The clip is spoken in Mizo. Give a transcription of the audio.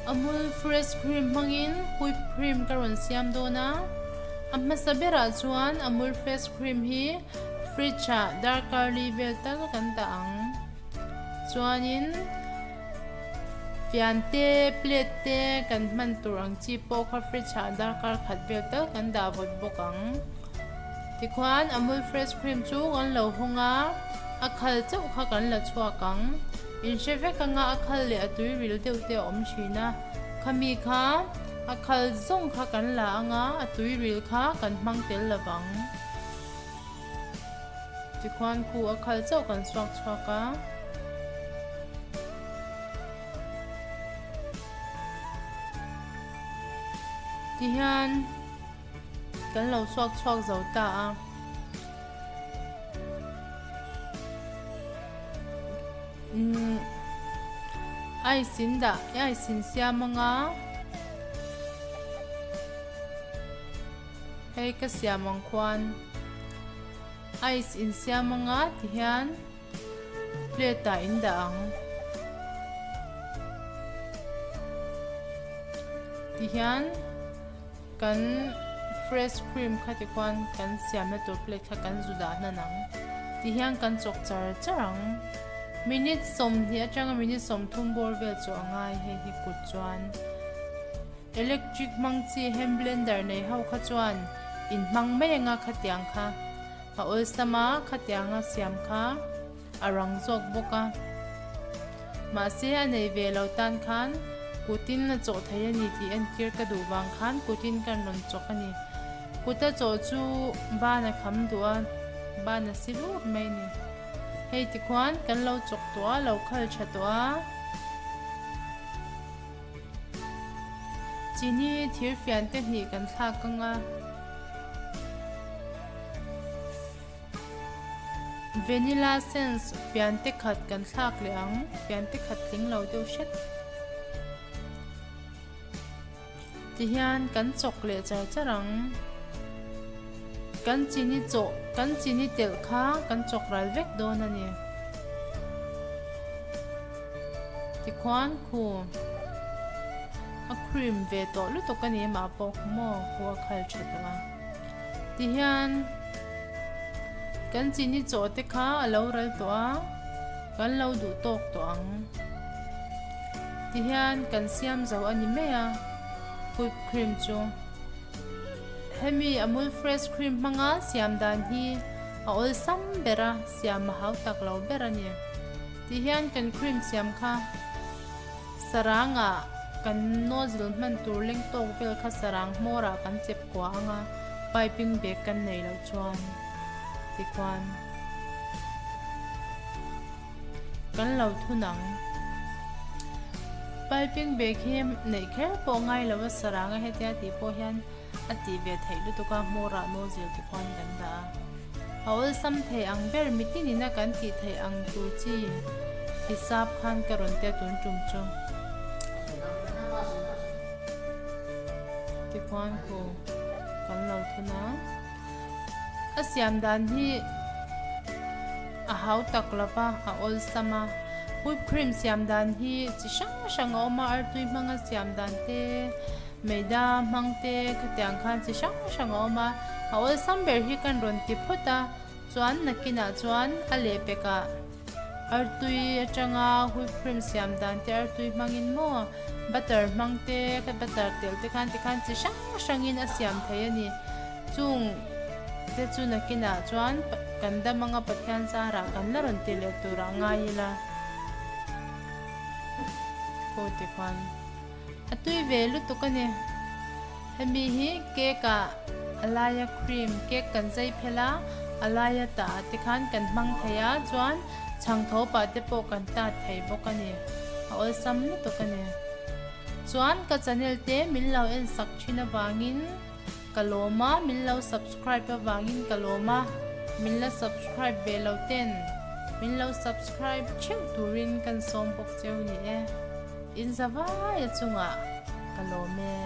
Amul fresh cream hmangin whip cream ka rawn siam dawn a, a hmasa berah chuan Amul fresh cream hi fridge ah darkar li vel tal kan dah ang. Chuanin fian te, plate te kan hman tur ang chi pawh kha fridge ah darkar khat vel tal kan dah vawt bawk ang. Tikhuan Amul fresh cream chu kan lo hawng a, a khal chauh kha kan la chhuak ang. In hre vek anga a khal leh a tui ril deuh te a awm thin a, khami kha a khal zawng kha kan la anga a tui ril kha kan hmang tel lo vang. Tikhuan khu a khal chauh kan suak chhuak a. Tihian kan lo suak chhuak zo ta a. Umm ice in dah ice in siam anga hei ka siam ang khuan ice in siam anga ti hian plate ah in dah ang ti hian. Kan fresh cream kha ti khuan kan siamna tur plate kha kan zu dah hnan ang. Ti hian kan chawk char char ang. Minute 20 atanga minute 30 bawr vel chu a ngai hei hi kut chuan. Electric hmang chi hand blender nei ho kha chuan in hmang mai anga khatiang kha a awlsam a, khatianga siam kha a rang zawk bawk a. Mahse a nei ve lo tan khan kutin a chawh thei a ni tih entir ka duh vang khan kutin kan rawn chawk a ni. Kuta chawh chu ban a kham duh a, ban a si vut mai a ni. Hei tikhuan kan lo chawk tawh a, lo khal tha tawh a. Chini thir fian te hnih kan thlak ang a. Vanilla essence fian te khat kan thlak leh ang, fian te khat tling lo deuh hret. Tihian kan chawk leh char char ang. Kan chini chawh, kan chini telh kha kan chawk ral vek dawn a ni. Tikhuan khu a cream ve tawh lutuk a ni mah pawh khu maw khu a khal tha tawh a. Tihian kan chini chaw te kha a lo ral tawh a, kan lo duh tawk tawh ang. Tihian kan siam zo a ni mai a, whip cream chu. Hemi Amul fresh cream hmanga siam dan hi a awlsam ber a, siam a hau tak lo ber a ni. Tihian kan cream siam kha. Sarangah kan nozzle hman tur leng tawk vel kha sarang hmawrah kan chep kua ang a, piping bag kan nei loh chuan tikhuan kan lo thun ang. Piping bag hi neih kher pawh ngai lo a, saranga hetia tih pawh hian a tih ve theih lutuk a, hmawrah nozzle tikhuan kan dah a. A awlsam thei ang ber mitin ina kan tih theih ang tur chi hisap khan ka rawn tia tun tum chu. Tikhuan khu kan lo thun a. A siam dan hi a hau tak lo va, a awlsam a. Whip cream siam dan hi chi hrang hrang a awm a, artui hmanga siam dan te. Meida hmang te khatiang khan chi hrang hrang a awm a, a awlsam ber hi kan rawn ti phawt a, chuan nakinah chuan a lehpekah artui atanga whip cream siam dan te artui hmangin maw butter hmang te butter telh te khan tikhan chi hrang hrangin a siam thei a ni. Chung te chu nakinah chuan kan dam anga Pathian zarah kan la rawn ti leh turah ngai ila. Khaw tikhuan. A tui ve lutuk a ni. Hemi hi cake ah a laia cream cake kan zai phel a, a laia tah ah te khan kan hmang thei a, chuan chhang tho pah te pawh kan tat thei bawk a ni. A awlsam lutuk a ni. Chuan ka channel te min lo en sak thin avangin ka lawm a, min lo subscribe avangin ka lawm a, min la subscribe ve lo ten min lo subscribe theuh turin kan sawm bawk cheu ni e. In zavai a chungah ka lawm e.